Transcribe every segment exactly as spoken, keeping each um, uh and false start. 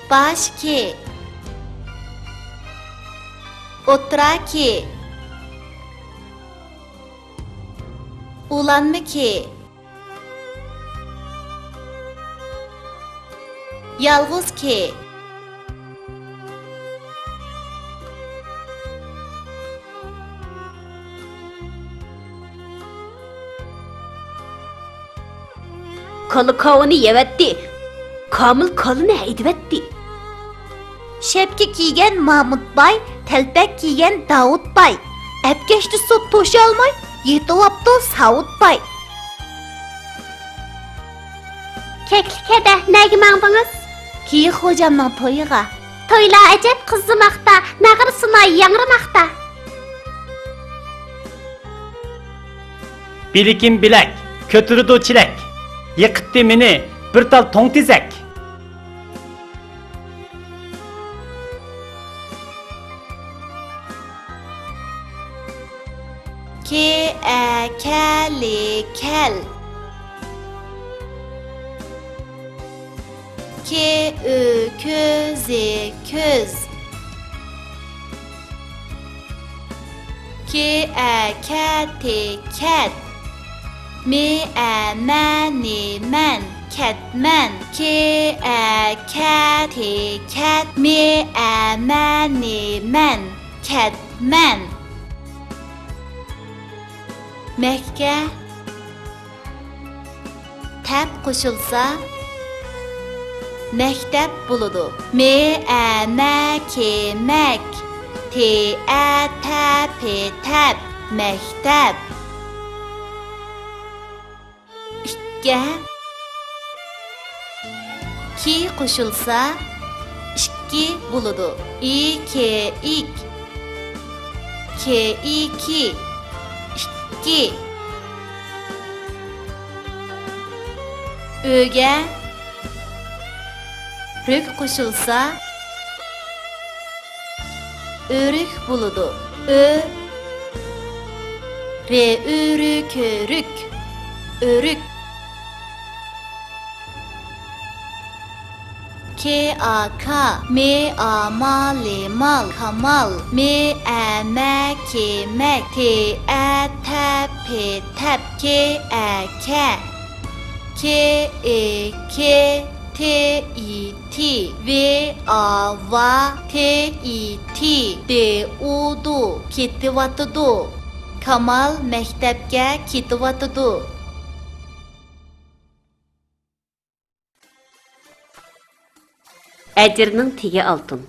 باش كى. ئوتتۇرا كى. ئۇلانما كى. يالغۇز كى. كالا كاۋىنى يەۋەتتى. كامىل كالىنى ھەيدىۋەتتى. شەپكە كىيگەن مامۇت باي، تەلپەك كىيگەن داۋۇت باي. ئەپكەشتە سوت توشالماي، يېتىۋاپتۇ ساۋۇت باي. كەكلىك ھەدە، نەگە ماڭدىڭىز؟ كىيىك خوجامنىڭ تويىغا. تويلار ئەجەب قىزىماقتا، ناغرا سۇناي ياڭرىماقتا. بىلىكىم بىلەك، كۆتۈرىدۇ چېلەك. يىقىتتى مېنى بىر تال توڭ تېزەك. كې، ئە، كە، لې، كەل. كې، ئۆ، كۆ، زې، كۆز. كې، ئە، كە، تې، كەت. مې، ئە، مە، نې، مەن، كەتمەن. كې، ئە، كە، تې، كەت. مې، ئە، مە، نې، مەن، كەتمەن. مەككە. تەپ قوشۇلسا، مەكتەپ بولىدۇ. مې، ئە، مە، كې، مەك. تې، ئە، تە، پې، تەپ. مەكتەپ. ئىككە. كى قوشۇلسا، ئىككى بولىدۇ. ئى، كې، ئىك. كې، ئى، كى. ئىككى. ئۆگە رۆك قوشۇلسا، ئۆرۈك بولىدۇ. ئۆ، رې، ئۆ، رۆ، كۆ، رۈك. ئۆرۈك. كې، ئا، كا. مې، ئا، ما، لې، مال. كامال. مې، ئە، مە، كې، مەك. تې، ئە، تە، پې، تەپ. كې، ئە، كە. كې، ئې، كې. تې، ئى، تى. ۋې، ئا، ۋا. تې، ئى، تى. دې، ئۇ، دۇ. كېتىۋاتىدۇ. كامال مەكتەپكە كېتىۋاتىدۇ. ئەجىرنىڭ تېگى ئالتۇن.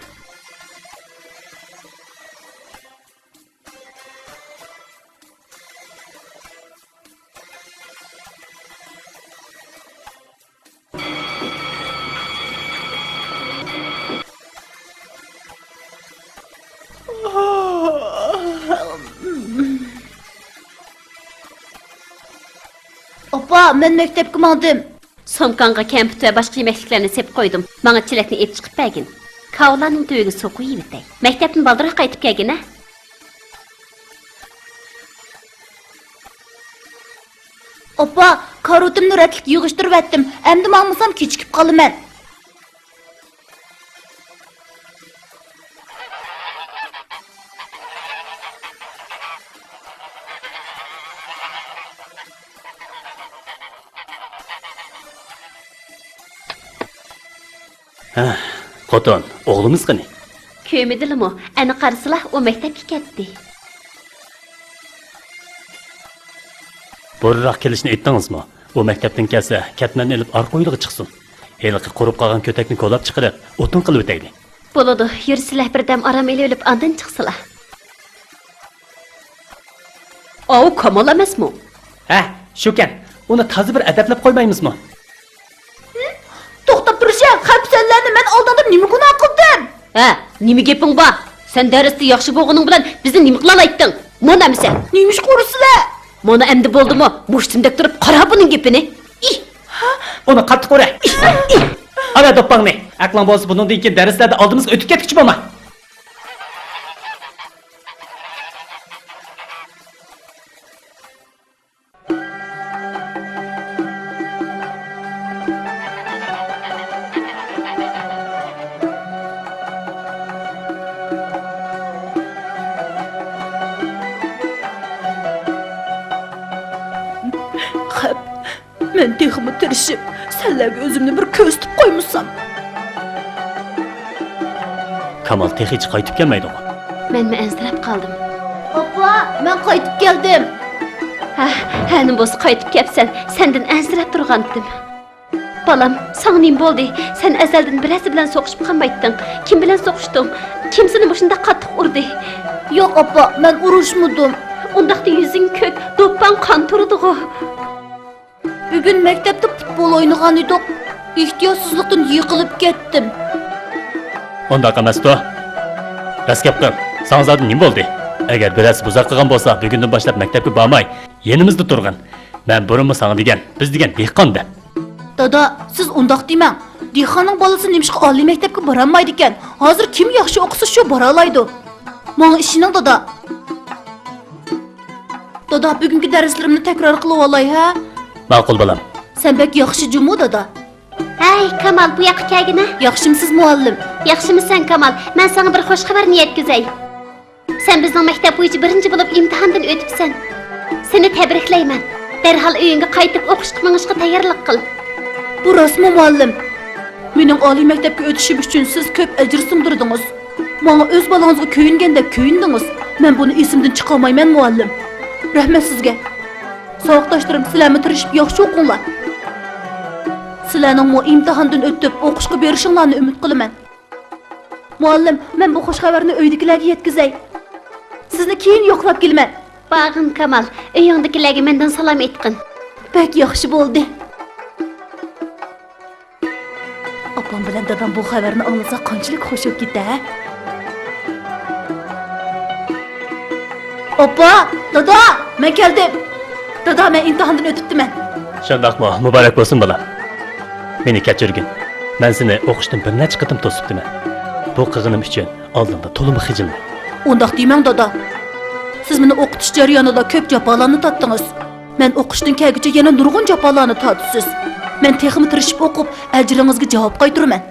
ئاپا، مەن مەكتەپكە ماڭدىم. سومكاڭغا كەمپۈت ۋە باشقا يېمەكلىكلەرنى سېپىپ قويدۇم. ماڭا چېلەكنى ئېلىپ چىقىپ بەرگىن. كاۋىلارنىڭ تۈۋىگە سۇ قۇيۇۋېتەي. مەكتەپتىن بالدۇرراق قايتىپ كەلگىن، ھە؟ ئاپا، كارىۋىتىمنى رەتلىك يىغىشتۇرۇۋەتتىم. ئەمدى ماڭمىسام كېچىكىپ قالىمەن. ھە، خوتۇن، ئوغلىمىز قېنى؟ كۆرمىدىلىمۇ؟ ئەنە قارىسىلا، ئۇ مەكتەپكە كەتتى. بۇرۇنراق كېلىشنى ئېيتتىڭىزمۇ؟ ئۇ مەكتەپتىن كەلسە، كەتمەننى ئېلىپ ئارقا ھويلىغا چىقسۇن. ھېلىقى قۇرۇپ قالغان كۆتەكنى كولاپ چىقىرىپ، ئوتۇن قىلىۋېتەيلى. بولىدۇ، يۈرسىلە، بىردەم ئارام ئېلىۋېلىپ ئاندىن چىقسىلا. ئاۋۇ كامال ئەمەسمۇ؟ ھە، شۇكەن. ئۇنى تازا بىر ئەدەپلەپ قويمايمىزمۇ؟ توختاپ تۇرۇشە، خەپسەنلەرنى مەن ئالدىڭدا نېمە گۇناھ قىلدىم؟ ھە، نېمە گېپىڭ بار؟ سەن دەرستە ياخشى بولغىنىڭ بىلەن بىزنى نېمە قىلالايتتىڭ؟ مانا ئەمىسە. نېمىشقا ئۇرىسىلە؟ مانا ئەمدى بولدىمۇ؟ مۇشتۇمدەك تۇرۇپ قارا بۇنىڭ گېپىنى. ئىھ! ئۇنى قاتتىق ئۇرە. ئىھ! ئىھ! ئاۋە دوپپاڭنى. ئەقلىڭ بولسا بۇنىڭدىن كېيىن دەرسلەردە ئالدىمىزغا ئۆتۈپ كەتكۈچى بولما. خەپ، مەن تېخىمۇ تىرىشىپ، سەنلەرگە ئۆزۈمنى بىر كۆرسىتىپ قويمىسام. كامال تېخىچە قايتىپ كەلمەيدىغۇ؟ مەنمۇ ئەنسىرەپ قالدىم. ئاپا، مەن قايتىپ كەلدىم. ھە، ھە، نېمە بولسا قايتىپ كەپسەن. سەندىن ئەنسىرەپ تۇرغانتىم. بالام، ساڭا نېمە بولدى؟ سەن ئەزەلدىن بىرەرسى بىلەن سوقۇشۇپ قالمايتتىڭ. كىم بىلەن سوقۇشتۇڭ؟ كىم سېنى مۇشۇنداق قاتتىق ئۇردى؟ ياق، ئاپا، مەن ئۇرۇشمىدىم. ئۇنداقتا يۈزۈڭ كۆك، دوپپاڭ قان تۇرىدىغۇ. بۈگۈن مەكتەپتە پۇتبول ئوينىغان ئىدۇق. ئېھتىياتسىزلىقتىن يىقىلىپ كەتتىم. ئۇنداق ئەمەستۇ. راست گەپ قىل. ساڭا زادى نېمە بولدى؟ ئەگەر بىرەرسى بۇزار قىلغان بولسا، بۈگۈندىن باشلاپ مەكتەپكە بارماي، يېنىمىزدا تۇرغىن. مەن بۇرۇنمۇ ساڭا دېگەن، بىز دېگەن دېھقان دەپ. دادا، سىز ئۇنداق دېمەڭ. دېھقاننىڭ بالىسى نېمىشقا ئالىي مەكتەپكە بارالمايدىكەن؟ ھازىر كىم ياخشى ئوقۇسا، شۇ بارالايدۇ. ماڭا ئىشىنىڭ، دادا. دادا، بۈگۈنكى دەرسلىرىمنى تەكرار قىلىۋالاي، ھە؟ ماقۇل، بالام. سەن بەك ياخشى جۇمۇ، دادا. ھەي، كامال، بۇ ياققا كەلگىنە. ياخشىمسىز، مۇئەللىم؟ ياخشىمىسەن، كامال؟ مەن ساڭا بىر خوش خەۋەرنى يەتكۈزەي. سەن بىزنىڭ مەكتەپ بويىچە بىرىنچى بولۇپ ئىمتىھاندىن ئۆتۈپسەن. سېنى تەبرىكلەيمەن. دەرھال ئۆيۈڭگە قايتىپ ئوقۇشقا مېڭىشقا تەييارلىق قىل. بۇ راستمۇ، مۇئەللىم؟ مېنىڭ ئالىي مەكتەپكە ئۆتۈشۈم ئۈچۈن سىز كۆپ ئەجىر سىڭدۈردىڭىز. ماڭا ئۆز بالاڭىزغا كۆيۈنگەندەك كۆيۈندىڭىز. مەن بۇنى ئېسىمدىن چىقارمايمەن، مۇئەللىم. رەھمەت سىزگە. ساۋاقداشلىرىم، سىلەرمۇ تىرىشىپ ياخشى ئوقۇڭلار. سىلەرنىڭمۇ ئىمتىھاندىن ئۆتۈپ ئوقۇشقا بېرىشىڭلارنى ئۈمىد قىلىمەن. مۇئەللىم، مەن بۇ خوش خەۋەرنى ئۆيدىكىلەرگە يەتكۈزەي. سىزنى كېيىن يوقلاپ كېلىمەن. بارغىن، كامال، ئۆيۈڭدىكىلەرگە مەندىن سالام ئېيتقىن. بەك ياخشى بولدى. ئاپام بىلەن دادام بۇ خەۋەرنى ئاڭلىسا قانچىلىك خوش بولۇپ كېتە، ھە؟ ئاپا، دادا، مەن كەلدىم. دادا، مەن ئىمتىھاندىن ئۆتۈپتىمەن. شۇنداقمۇ؟ مۇبارەك بولسۇن، بالام. مېنى كەچۈرگىن. مەن سېنى ئوقۇشتىن بىر نەچچە قېتىم توسۇپتىمەن. بۇ قىلغىنىم ئۈچۈن ئالدىڭدا تولىمۇ خىجىلمەن. ئۇنداق دېمەڭ، دادا. سىز مېنى ئوقۇتۇش جەريانىدا كۆپ جاپالارنى تارتتىڭىز. مەن ئوقۇشتىن كەلگۈچە يەنە نۇرغۇن جاپالارنى تارتىسىز. مەن تېخىمۇ تىرىشىپ ئوقۇپ، ئەجرىڭىزگە جاۋاب قايتۇرىمەن.